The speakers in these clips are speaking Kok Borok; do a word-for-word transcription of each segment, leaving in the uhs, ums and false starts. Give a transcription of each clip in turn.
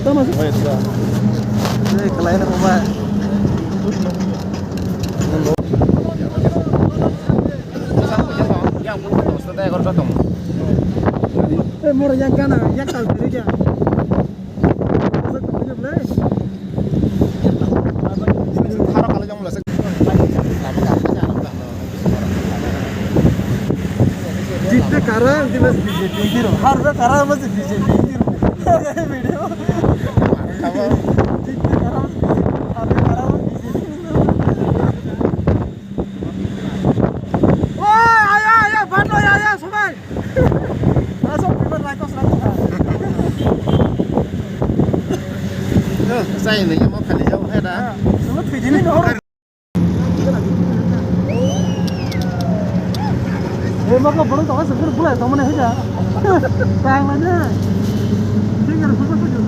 Tama sih? Wait, sir. Eh, kelain apa, Pak? Eh, moro yang kana, yang kal diri ya. Jitna karang di mas B J P hero, harna karang mas B J P hero. Video. Jitna karang mas B J P, harna karang mas B J P hero. Oi, aya, aya, bano, aya, aya, sobai. Asok, pibar, raikos, raikos. Sai, nini mau kali jauh, ya, dah. Semua video ini, no. Eh, maka borok tongma se phuru bulai tongmani hai da. Tang mani. Finger photo photo.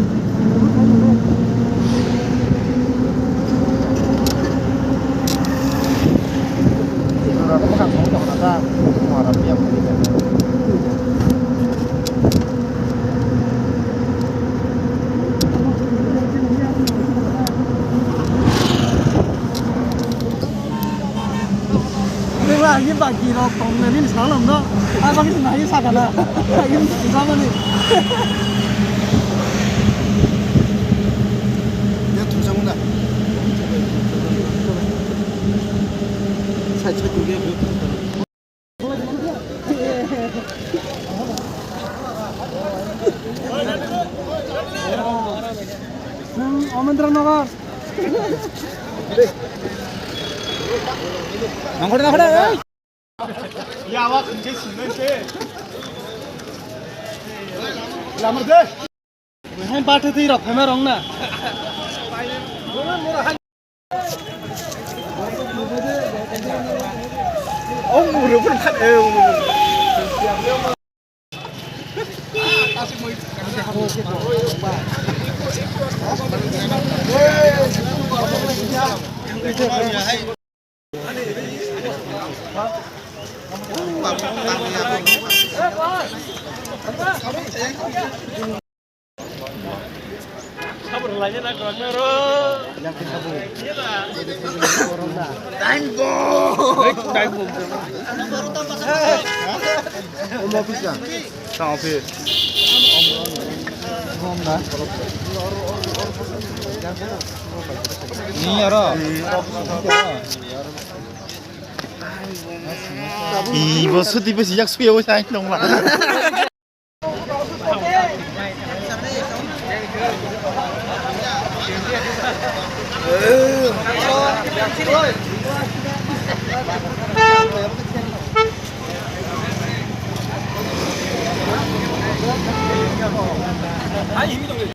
Nila ini bagi rok tong nani ni salam no. Apa kita nai sakala. Ini sama nih. Dia tuh sama dah. Saya cek juga. Omendra Nagar. Nangkore, nangkore, oi. Lamar de. Hai, bathe twi rok phaima rong na. Ni aro. Ibo suti besi yak suya wai sai nongla.